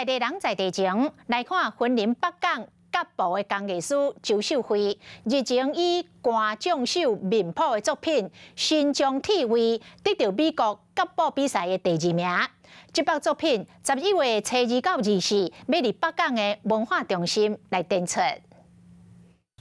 地人在地情，來看雲林北港甲部的工藝師周秀慧，日前以官將首面譜的作品《神將鐵威》得著美國甲布比賽的第二名。這幅作品11月初二到24，欲佇北港的文化中心來展出。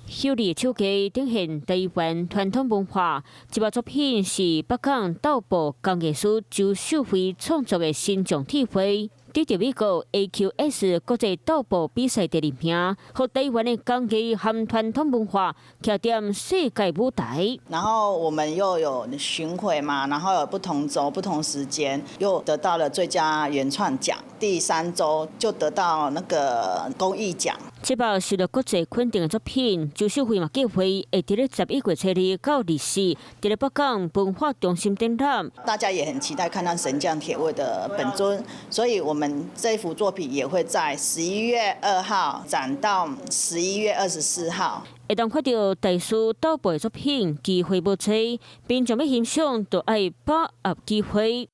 秀麗手藝展現台灣傳統文化。這幅作品是北港斗布工藝師周秀慧創作的《神將鐵威》，得著美國 AQS 國際斗布比賽第二名，予台灣的工藝和傳統文化徛佇世界舞台。然後我們又有巡迴嘛，然後有不同週、不同時間，又得到了最佳原創獎。第三週就得到那個工藝獎。這幅受到國際肯定的作品，周秀慧嘛計劃會佇咧11月初二到24，佇咧北港文化中心展覽。大家也很期待看到神將鐵威的本尊，所以我們這幅作品也會在11月2號展到11月24號。會當看著大師斗布的作品，機會無濟，民眾欲欣賞，就愛把握機會。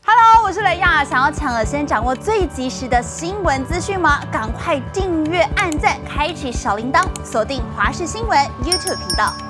Hello，我是雷亞，想要搶先掌握最及時的新聞資訊嗎？趕快訂閱、按讚、開啟小鈴鐺，鎖定華視新聞 YouTube 頻道。